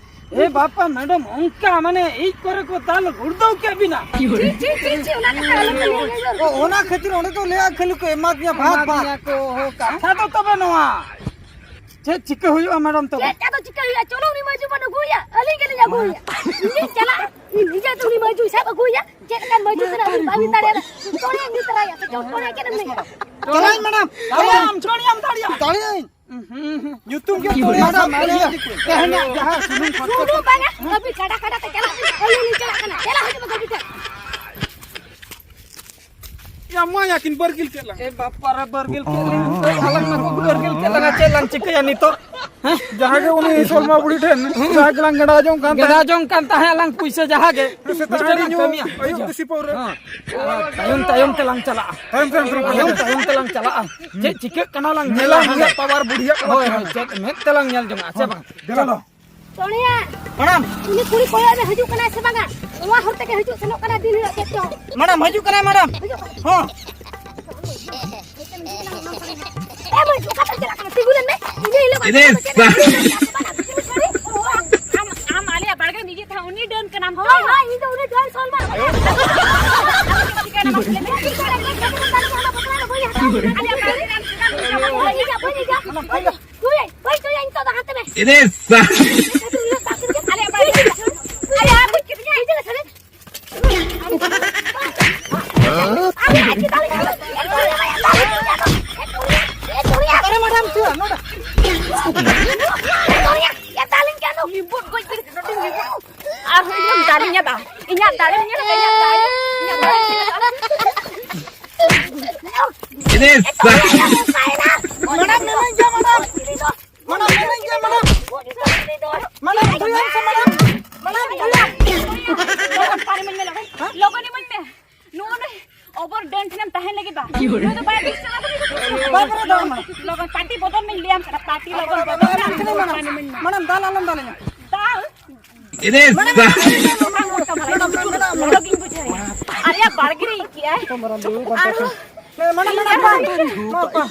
ᱮ ᱵᱟᱯᱟ, ᱢᱮᱰᱚᱢ ᱚᱱᱠᱟ ᱢᱟᱱᱮ ᱤᱡ ᱠᱚᱨᱮ ᱠᱚ ᱫᱟᱞ ᱜᱩᱲᱫᱟᱹᱣ ᱠᱮᱫ ᱵᱤᱱᱟ᱾ ᱪᱤ, ᱪᱤ, ᱪᱤ, ᱪᱤ, ᱚᱱᱟ ᱠᱟᱛᱷᱟ ᱟᱞᱚᱢ ᱞᱟᱹᱭᱟ᱾ ᱚ, ᱚᱱᱟ ᱠᱷᱟᱹᱛᱤᱨ ᱚᱸᱰᱮ ᱫᱚ ᱞᱟᱹᱭᱟ ᱠᱷᱟᱹᱞᱤ ᱠᱚ ᱮᱢᱟ ᱫᱤᱧᱟ ᱵᱷᱟᱜᱽ, ᱮᱢᱟ ᱵᱷᱟᱜᱽ᱾ ᱫᱤᱧᱟ ᱠᱚ, ᱦᱳ, ᱠᱟᱛᱷᱟ ᱫᱚ ᱛᱚᱵᱮ ᱱᱚᱣᱟ, ᱪᱮᱫ ᱪᱤᱠᱟᱹ ᱦᱩᱭᱩᱜᱼᱟ ᱢᱮᱰᱚᱢ ᱛᱚᱵᱮ? ᱪᱮᱫ ᱪᱤᱠᱟᱹ ᱦᱩᱭᱩᱜᱼᱟ? ᱪᱚᱞᱚ ᱩᱱᱤ ᱢᱟᱹᱡᱷᱤ ᱵᱚᱱ ᱟᱹᱜᱩᱭᱟ, ᱟᱹᱞᱤᱧ ᱜᱮᱞᱤᱧ ᱟᱹᱜᱩᱭᱟ᱾ ᱤᱧᱤᱧ ᱪᱟᱞᱟᱜᱼᱟ, ᱤᱧ ᱱᱤᱡᱮ ᱛᱮ ᱩᱱᱤ ᱢᱟᱹᱡᱷᱤ ᱥᱟᱵ ᱟᱹᱜᱩᱭᱟ᱾ ᱪᱮᱫ ᱞᱮᱠᱟᱱ ᱢᱟᱹᱡᱷᱤ ᱠᱟᱱᱟ ᱩᱱᱤ ᱵᱟᱹᱧ ᱫᱟᱲᱮᱭᱟᱫᱟ᱾ ᱴᱚᱲᱮ ᱤᱫᱤ ᱛᱚᱨᱟᱭᱟ, ᱥᱮ ᱪᱚ ᱴᱚᱲᱮ ᱪᱮᱫ ᱮᱢ ᱞᱟᱹᱭᱟ? ᱪᱟᱞᱟᱜ ᱟᱹᱧ, ᱢᱮᱰᱟᱢ᱾ ᱫᱟᱲᱮᱭᱟᱜ ᱟᱢ, ᱪᱚᱲᱤᱭᱟᱢ, ᱫᱟᱲᱮᱭᱟᱜ᱾ ᱫᱟᱲᱮᱭᱟᱜ ᱟᱹᱧ᱾ ᱧᱩᱛᱩᱢ ᱜᱮ ᱛᱚ ᱢᱮᱰᱟᱢ, ᱢᱮᱰᱟᱢ, ᱛᱮᱦᱮᱧᱟᱜ ᱡᱟᱦᱟᱸ ᱥᱩᱱᱩᱢ ᱠᱷᱚᱨᱪᱟ ᱥᱩᱱᱩᱢ ᱵᱟᱝᱟ, ᱟᱹᱵᱤᱱ ᱠᱟᱰᱟ ᱠᱟᱰᱟ ᱛᱮ ᱪᱟᱞᱟᱜ ᱵᱤᱱ᱾ ᱟᱹᱞᱤᱧ ᱞᱤᱧ ᱪᱟᱞᱟᱜ ᱠᱟᱱᱟ᱾ ᱫᱮᱞᱟ, ᱦᱤᱡᱩᱜ ᱢᱮ ᱜᱟᱹᱰᱤ ᱴᱷᱮᱱ᱾ ᱭᱟ, ᱢᱟ, ᱭᱟᱹᱠᱤᱱ ᱵᱟᱨᱜᱤᱞ ᱠᱮᱫ ᱞᱟᱝ᱾ ᱮ ᱵᱟᱯᱟ ᱨᱮ, ᱵᱟᱨᱜᱤᱞ ᱠᱮᱫ ᱞᱟᱝ᱾ ᱟᱞᱟᱝ ᱢᱟ ᱠᱚ ᱵᱟᱨᱜᱤᱞ ᱠᱮᱫ ᱞᱟᱝᱟ, ᱪᱮᱫ ᱞᱟᱝ ᱪᱤᱠᱟᱹᱭᱟ ᱱᱤᱛᱚᱜ? ᱦᱮᱸ? ᱡᱟᱦᱟᱸ ᱜᱮ ᱩᱱᱤ ᱥᱚᱞᱢᱟ ᱵᱩᱲᱦᱤ ᱴᱷᱮᱱ ᱡᱟᱦᱟᱸ ᱜᱮᱞᱟᱝ ᱜᱮᱲᱟ ᱡᱚᱝ ᱠᱟᱱ ᱜᱮᱲᱟ ᱛᱟᱦᱮᱸᱫ᱾ ᱡᱚᱝ ᱠᱟᱱ ᱛᱟᱦᱮᱸᱫ ᱞᱟᱝ ᱯᱩᱭᱥᱟᱹ ᱡᱟᱦᱟᱸ ᱜᱮ᱾ ᱥᱮᱛᱟᱜ ᱢᱤᱥᱴᱟᱨ ᱨᱮ ᱞᱟᱝ ᱧᱩ, ᱠᱟᱹᱢᱤᱭᱟ᱾ ᱟᱹᱭᱩᱵ ᱫᱮᱥᱤ ᱯᱟᱹᱣᱨᱟᱹ᱾ ᱦᱮᱸ᱾ ᱛᱟᱭᱚᱢ ᱛᱟᱭᱚᱢ ᱛᱮᱞᱟᱝ ᱪᱟᱞᱟᱜᱼᱟ᱾ ᱛᱟᱭᱚᱢ, ᱛᱟᱭᱚᱢ, ᱛᱟᱭᱚᱢ᱾ ᱛᱟᱭᱚᱢ ᱛᱟᱭᱚᱢ ᱛᱮᱞᱟᱝ ᱪᱟᱞᱟᱜᱼᱟ᱾ ᱪᱮᱫ ᱪᱤᱠᱟᱹᱜ ᱠᱟᱱᱟ ᱞᱟᱝ ᱧᱮᱞᱟ, ᱧᱮᱞᱟ᱾ ᱩᱱᱤᱭᱟᱜ ᱯᱟᱣᱟᱨ ᱵᱩᱰᱷᱤᱭᱟᱜ ᱠᱟᱱᱟ᱾ ᱦᱳᱭ, ᱦᱳᱭ, ᱪᱮᱫ ᱢᱮᱫ ᱛᱮᱞᱟᱝ ᱧᱮᱞ ᱡᱚᱝᱟ, ᱥᱮ ᱵᱟᱝ? ᱫᱮᱞᱟ ᱫᱚ᱾ ᱥᱳᱱᱤᱭᱟ᱾ ᱢᱮᱰᱟᱢ᱾ ᱩᱱᱤ ᱠᱩᱲᱤ ᱠᱚᱭᱚᱜ ᱢᱮ, ᱦᱤᱡᱩᱜ ᱠᱟᱱᱟᱭ ᱥᱮ ᱵᱟᱝᱟ? ᱱᱚᱣᱟ ᱦᱚᱨ ᱛᱮᱜᱮ ᱦᱤᱡᱩᱜ ᱥᱮᱱᱚᱜ ᱠᱟᱱᱟ ᱫᱤᱱ ᱦᱤᱞᱳᱜ ᱪᱮᱫ ᱪᱚ᱾ ᱢᱮᱰᱟᱢ, ᱦᱤᱡᱩᱜ ᱠᱟᱱᱟᱭ, ᱢᱮᱰᱟᱢ᱾ ᱦᱤᱡᱩᱜ ᱠᱟᱱᱟᱭ᱾ ᱦᱚᱸ᱾ ᱮ ᱢᱟᱹᱭ, ᱚᱠᱟ ᱛᱮᱢ ᱪᱟᱞᱟᱜ ᱠᱟᱱᱟ? ᱛᱤᱸᱜᱩ ᱞᱮᱱ ᱢᱮ᱾ ᱤᱱᱟᱹ ᱦᱤᱞᱳᱜ ᱵᱟᱝ ᱮ ᱨᱮ ᱪᱟᱞᱟᱜ ᱠᱟᱱᱟ᱾ ᱟᱢ, ᱟᱢ ᱟᱞᱮᱭᱟᱜ ᱵᱟᱲᱜᱮᱢ ᱤᱫᱤᱭᱮᱫ ᱛᱟᱦᱮᱸᱫ, ᱩᱱᱤ ᱰᱟᱹᱱ ᱠᱟᱱᱟᱢ ᱛᱚ? ᱦᱳᱭ, ᱦᱳᱭ, ᱤᱧ ᱫᱚ ᱩᱱᱤ ᱰᱟᱹᱱ ᱥᱚᱞᱢᱟ᱾ ᱪᱤᱠᱟᱹᱭᱮᱱᱟ ᱢᱟᱥᱮ ᱞᱟᱹᱭ ᱢᱮ? ᱪᱤᱠᱟᱹᱭᱮᱱᱟ? ᱵᱟᱹᱧ ᱦᱟᱛᱟᱣᱟ᱾ ᱟᱞᱮᱭᱟᱜ ᱵᱟᱲᱜᱮ ᱨᱮ ᱟᱢ ᱪᱮᱫᱟᱜ ᱮᱢ ᱤᱫᱤᱭᱟ? ᱵᱟᱹᱧ ᱤᱫᱤᱭᱟ, ᱵᱟᱹᱧ ᱤᱫᱤᱭᱟ, ᱵᱟᱹᱧ ᱤᱫᱤᱭᱟ᱾ ᱪᱩᱭ, ᱵᱟᱹᱧ ᱪᱩᱭᱟ ᱤᱧ ᱛᱚ ᱫᱚ ᱦᱟᱱᱛᱮ ᱢᱮ᱾ ᱮᱨᱮ ᱥᱟ- ᱟᱞᱮᱭᱟᱜ ᱵᱟᱲᱜᱮ ᱨᱮ ᱟᱢ ᱪᱮᱫᱟᱜ ᱮᱢ ᱤᱫᱤᱭᱟ? ᱟᱞᱮᱭᱟᱜ ᱪᱮᱫᱟᱜ ᱞᱮ ᱪᱟᱞᱟᱜ? ᱮ ᱪᱩᱭᱟ, ᱮ ᱪᱩᱭᱟ, ᱮ ᱪᱩᱭᱟ᱾ ᱚᱠᱟᱨᱮ ᱢᱮᱰᱟᱢ ᱪᱩᱭᱟ? ᱱᱚᱰᱮ᱾ ᱮ ᱪᱩᱭᱟ, ᱮ ᱫᱟᱞᱤᱧ ᱠᱟᱱ ᱫᱚ᱾ ᱞᱤᱵᱩᱫ ᱜᱚᱡ ᱠᱮᱫ ᱫᱚ ᱞᱤᱵᱩᱫ᱾ ᱟᱨᱦᱚᱸ ᱤᱧ ᱫᱟᱞᱤᱧᱟ ᱫᱟ᱾ ᱤᱧᱟᱜ ᱫᱟᱲᱮ ᱧᱮᱞ ᱯᱮ, ᱤᱧᱟᱜ ᱫᱟᱲᱮ᱾ ᱤᱧᱟᱜ ᱫᱟᱲᱮ ᱧᱮᱞ ᱯᱮ᱾ ᱢᱮᱰᱟᱢ, ᱢᱮᱱᱟᱹᱧ ᱜᱮᱭᱟ, ᱢᱮᱰᱟᱢ᱾ ᱢᱮᱰᱟᱢ, ᱢᱮᱱᱟᱹᱧ ᱜᱮᱭᱟ, ᱢᱮᱰᱟᱢ᱾ ᱢᱮᱰᱟᱢ, ᱫᱩᱭᱟᱢ ᱥᱮ, ᱢᱮᱰᱟᱢ? ᱢᱮᱰᱟᱢ, ᱫᱩᱭᱟᱢ᱾ ᱞᱚᱜᱚᱱ ᱯᱟᱨᱚᱢ ᱤᱢᱟᱹᱧ ᱢᱮ, ᱞᱚᱜᱚᱱ᱾ ᱞᱚᱜᱚᱱ ᱤᱢᱟᱹᱧ ᱢᱮ᱾ ᱱᱩᱭ ᱚᱵᱚᱨ ᱰᱟᱹᱱ ᱴᱷᱮᱱᱮᱢ ᱛᱟᱦᱮᱸ ᱞᱟᱹᱜᱤᱫ ᱵᱟ? ᱱᱩᱭ ᱫᱚ ᱵᱟᱭ ᱵᱩᱡᱽ ᱠᱟᱱᱟ᱾ ᱵᱟᱭ ᱵᱩᱡᱽ ᱠᱟᱱᱟ᱾ ᱞᱚᱜᱚᱱ ᱯᱟᱴᱤ ᱵᱚᱫᱚᱞ ᱢᱮᱧ ᱞᱟᱹᱭᱟᱢ ᱠᱟᱱᱟ, ᱯᱟᱴᱤ ᱞᱚᱜᱚᱱ ᱵᱚᱫᱚᱞ ᱢᱮ᱾ ᱢᱮᱰᱟᱢ, ᱢᱮᱰᱟᱢ, ᱢᱮᱰᱟᱢ, ᱫᱟᱞ ᱟᱞᱚᱢ ᱫᱟᱞ ᱤᱧᱟ᱾ ᱫᱟᱞ? ᱮᱨᱮ ᱥᱟ- ᱟᱞᱮᱭᱟᱜ ᱵᱟᱲᱜᱮ ᱨᱮ ᱤᱧ ᱠᱮᱜᱼᱟᱭ᱾ Madam, madam, madam, madam.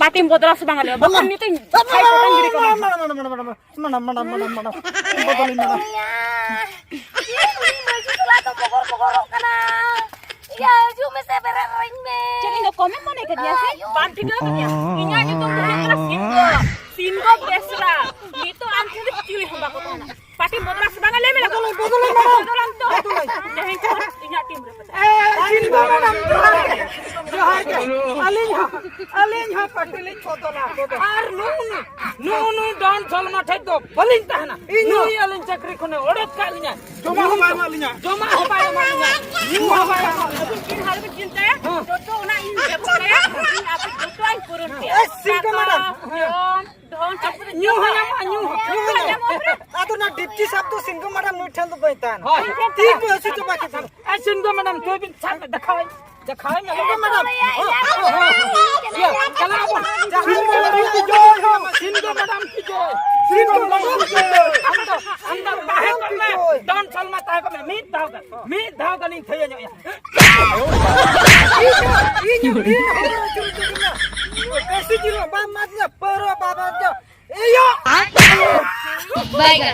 ᱯᱟᱴᱤᱢ ᱵᱚᱫᱚᱞᱟ ᱥᱮ ᱵᱟᱝ ᱟᱞᱮ? ᱵᱟᱠᱷᱟᱱ ᱱᱤᱛᱚᱜ ᱤᱧ ᱪᱷᱟᱭ ᱠᱚᱴᱟᱧ ᱜᱤᱰᱤ ᱠᱟᱢᱟ᱾ Madam, madam, madam, madam, madam, madam, madam, ᱵᱚᱫᱚᱞᱤᱧ ᱢᱮᱰᱟᱢ᱾ ᱤᱭᱟᱹ, ᱩᱱᱤ ᱢᱟᱹᱡᱷᱤ ᱥᱟᱞᱟ ᱫᱚ ᱵᱚᱜᱚᱨ ᱵᱚᱜᱚᱨᱚᱜ ᱠᱟᱱᱟ᱾ ᱤᱭᱟᱹ, ᱦᱤᱡᱩᱜ ᱢᱮᱥᱮ, ᱵᱮᱨᱮᱫ ᱨᱚᱲᱟᱹᱧ ᱢᱮ᱾ ᱪᱮᱫ, ᱤᱧ ᱫᱚ ᱠᱚᱢᱮᱢ ᱢᱚᱱᱮ ᱠᱟᱫᱤᱧᱟ ᱥᱮ? ᱟᱭᱳ᱾ ᱵᱟᱢ ᱴᱷᱤᱠᱟᱹ ᱠᱟᱫᱤᱧᱟ? ᱤᱧᱟᱜ ᱧᱩᱛᱩᱢ ᱫᱚ ᱦᱩᱭᱩᱜ ᱠᱟᱱᱟ ᱥᱤᱱᱜᱚ᱾ ᱥᱤᱱᱜᱚ ᱵᱮᱥᱨᱟ᱾ ᱱᱤᱛᱚᱜ ᱟᱢ ᱴᱷᱮᱱ ᱫᱚ ᱪᱤᱞᱤ ᱦᱚᱸ ᱵᱟᱠᱚ ᱛᱟᱦᱮᱱᱟ᱾ ᱯᱟᱴᱤᱢ ᱵᱚᱫᱚᱞᱟ ᱥᱮ ᱵᱟᱝᱟ? ᱞᱟᱹᱭ ᱢᱮ, ᱞᱚᱜᱚᱱ᱾ ᱵᱚᱫᱚᱞᱟᱹᱧ, ᱵᱚᱫᱚᱞᱟᱹᱧ, ᱵᱚᱫᱚᱞᱟᱢ ᱛᱚ? ᱵᱚᱫᱚᱞᱟᱹᱧ᱾ ᱛᱮᱦᱮᱧ ᱠᱷᱚᱱ ᱤᱧᱟᱜ ᱴᱤᱢ ᱨᱮ ᱯᱮ ᱛᱟᱦᱮᱱᱟ᱾ ᱟᱨ ᱱᱩᱜᱼᱩ ᱱᱩᱭ, ᱱᱩᱜᱼᱩ ᱱᱩᱭ ᱰᱚᱱ ᱥᱚᱞᱢᱟ ᱴᱷᱮᱡ ᱫᱚ ᱵᱟᱹᱞᱤᱧ ᱛᱟᱦᱮᱱᱟ᱾ ᱤᱧ ᱦᱚᱸ᱾ ᱱᱩᱭ ᱟᱹᱞᱤᱧ ᱪᱟᱹᱠᱨᱤ ᱠᱷᱚᱱᱮ ᱚᱰᱚᱠ ᱠᱟᱜ ᱞᱤᱧᱟ᱾ ᱡᱚᱢᱟᱜ ᱦᱚᱸ ᱵᱟᱭ ᱮᱢᱟᱜ ᱞᱤᱧᱟ᱾ ᱡᱚᱢᱟᱜ ᱦᱚᱸ ᱵᱟᱭ ᱮᱢᱟᱜ ᱞᱤᱧᱟ᱾ ᱧᱩ ᱦᱚᱸ ᱵᱟᱭ ᱮᱢᱟᱜ ᱞᱤᱧᱟ᱾ ᱟᱹᱵᱤᱱ ᱪᱮᱫ ᱦᱟᱨ ᱵᱤᱱ ᱪᱤᱱᱛᱟᱹᱭᱟ? ᱦᱮᱸ᱾ ᱡᱚᱛᱚ ᱚᱱᱟ ᱤᱧ ᱵᱮᱵᱚᱥᱛᱷᱟᱭᱟ᱾ ᱤᱧ ᱟᱯᱮ ᱡᱚᱛᱚᱣᱟᱜ ᱤᱧ ᱯᱩᱨᱩᱱ ᱯᱮᱭᱟ᱾ ᱮ, ᱥᱤᱝᱜᱚ ᱫᱟᱠᱟ, ᱢᱮᱰᱟᱢ᱾ ᱡᱚᱢ, ᱫᱷᱚᱱ, ᱧᱩ ᱦᱚᱸ ᱧᱟᱢᱚᱜᱼᱟ, ᱧᱩ ᱦᱚᱸ᱾ ᱧᱩ ᱦᱚᱸ ᱧᱟᱢᱚᱜᱼᱟ᱾ ᱟᱫᱚ ᱚᱱᱟ ᱰᱤᱯᱪᱤ ᱥᱟᱵ ᱫᱚ ᱥᱤᱝᱜᱚ ᱢᱮᱰᱟᱢ ᱱᱩᱭ ᱴᱷᱮᱱ ᱫᱚ ᱵᱟᱹᱧ ᱛᱟᱦᱮᱱᱟ᱾ ᱦᱳᱭ᱾ ᱛᱤ ᱠᱚ ᱦᱟᱹᱥᱩ ᱪᱟᱵᱟ ᱠᱮᱫᱟ᱾ ᱮ, ᱥᱤᱝᱜᱚ ᱢᱮᱰᱟᱢ, ᱛᱚᱵᱮ ᱵᱤᱱ ᱥᱟᱵ ᱫᱮᱠᱷᱟᱣᱟᱹᱧ᱾ ᱫᱮᱠᱷᱟᱣᱟᱹᱧ ᱢᱮ᱾ ᱥᱤᱝᱜᱚ ᱢᱮᱰᱟᱢ᱾ ᱦᱳᱭ, ᱦᱳᱭ, ᱦᱳᱭ᱾ ᱤᱭᱟᱹ, ᱪᱟᱞᱟᱜ ᱟᱵᱚᱱ᱾ ᱡᱟᱦᱟᱸ ᱥᱤᱝᱜᱚ ᱢᱮᱰᱟᱢ ᱠᱤ ᱡᱚᱭ᱾ ᱥᱤᱝᱜᱚ ᱢᱮᱰᱟᱢ ᱠᱤ ᱡᱚᱭ᱾ ᱥᱤᱝᱜᱚ ᱢᱮᱰᱟᱢ ᱠᱤ ᱡᱚᱭ᱾ ᱟᱢ ᱫᱚ, ᱟᱢ ᱫᱚ ᱛᱟᱦᱮᱸ ᱠᱚᱜ ᱢᱮ᱾ ᱰᱚᱱ ᱥᱚᱞᱢᱟ ᱛᱟᱦᱮᱸ ᱠᱚᱜ ᱢᱮ᱾ ᱢᱤᱫ ᱫᱷᱟᱣ ᱜᱟᱱ, ᱢᱤᱫ ᱫᱷᱟᱣ ᱜᱟᱱᱤᱧ ᱛᱷᱟᱹᱭᱟᱹ ᱧᱚᱜ ᱮᱭᱟ᱾ ᱤᱧ, ᱤᱧ, ᱤᱧ ᱦᱚᱲ ᱟᱹᱪᱩᱨ ᱦᱚᱪᱚ ᱠᱤᱧᱟ᱾ ᱵᱮᱥᱤ ᱡᱤᱞ ᱦᱚᱸ ᱵᱟᱢ ᱮᱢᱟᱫᱤᱧᱟ, ᱯᱟᱹᱣᱨᱟᱹ ᱵᱟᱢ ᱮᱢᱟᱫᱤᱧᱟ᱾ ᱤᱭᱟᱹ! ᱵᱟᱭᱜᱟ᱾ ᱮ,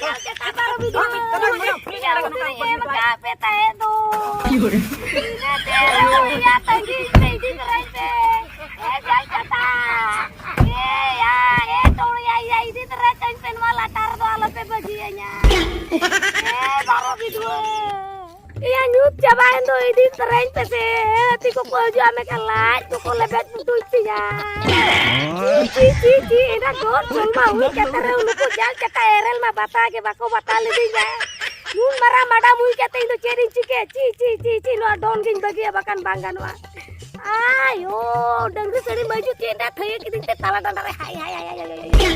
ᱪᱮᱫ ᱪᱮᱛᱟ ᱵᱟᱨᱚ ᱵᱤᱫᱷᱩ? ᱦᱮᱸ, ᱪᱟᱞᱟᱜ ᱢᱮ᱾ ᱮᱢ ᱠᱟᱜ ᱯᱮ ᱛᱟᱦᱮᱸ ᱫᱚ᱾ ᱤᱱᱟᱹ ᱛᱮ ᱨᱮᱦᱚᱸ ᱭᱟ, ᱛᱟᱺᱜᱤ ᱢᱮ, ᱤᱫᱤ ᱛᱚᱨᱟᱭ ᱯᱮ᱾ ᱮ, ᱪᱮᱫ ᱪᱮᱛᱟ? ᱮ, ᱭᱟ, ᱮ, ᱴᱚᱲᱚᱭᱟ, ᱭᱟ, ᱤᱫᱤ ᱛᱚᱨᱟᱭ ᱠᱟᱹᱧ ᱯᱮ, ᱱᱚᱣᱟ ᱞᱟᱴᱟ ᱨᱮᱫᱚ ᱟᱞᱚ ᱯᱮ ᱵᱟᱹᱜᱤᱭᱟᱹᱧᱟ᱾ ᱮ, ᱵᱟᱨᱚ ᱵᱤᱫᱷᱩ᱾ ᱮᱭᱟ, ᱧᱩᱛ ᱪᱟᱵᱟᱭᱮᱱ ᱫᱚ, ᱤᱫᱤ ᱛᱚᱨᱟᱧ ᱯᱮᱥᱮ᱾ ᱛᱤ ᱠᱚᱠᱚ ᱦᱤᱡᱩᱜᱼᱟ, ᱢᱮᱱᱠᱷᱟᱱ ᱞᱟᱡ ᱠᱚᱠᱚ ᱞᱮᱵᱮᱫ ᱯᱩᱴᱩᱡ ᱛᱤᱧᱟ᱾ ᱪᱤ, ᱪᱤ, ᱪᱤ, ᱪᱤ, ᱮᱱᱟ ᱜᱚᱨ ᱥᱚᱞᱢᱟ ᱦᱩᱭ ᱠᱟᱛᱮ ᱨᱮ ᱱᱩᱠᱩ ᱡᱟᱞ ᱪᱟᱠᱟ ᱮᱨᱮᱞ ᱢᱟ ᱵᱟᱛᱟ ᱜᱮ ᱵᱟᱠᱚ ᱵᱟᱛᱟ ᱞᱤᱫᱤᱧᱟ᱾ ᱱᱩᱱ ᱢᱟᱨᱟᱝ ᱢᱟᱰᱟᱢ ᱦᱩᱭ ᱠᱟᱛᱮ ᱤᱧ ᱫᱚ ᱪᱮᱫ ᱤᱧ ᱪᱤᱠᱟᱹᱭᱟ? ᱪᱤ, ᱪᱤ, ᱪᱤ, ᱪᱤ, ᱱᱚᱣᱟ ᱰᱚᱱ ᱜᱤᱧ ᱵᱟᱹᱜᱤᱭᱟ, ᱵᱟᱠᱷᱟᱱ ᱵᱟᱝ ᱜᱟᱱᱚᱜᱼᱟ᱾ ᱟᱭᱳ, ᱰᱟᱹᱝᱨᱤ ᱥᱟᱹᱲᱤ ᱢᱟᱹᱭᱡᱩ ᱪᱮᱫ ᱮ ᱛᱷᱟᱹᱭᱟᱹ ᱠᱤᱫᱤᱧ ᱛᱮ ᱛᱟᱞᱟ ᱰᱟᱸᱰᱟ ᱨᱮ, ᱦᱟᱭ, ᱦᱟᱭ, ᱦᱟᱭ, ᱦᱟᱭ, ᱦᱟᱭ, ᱦᱟᱭ᱾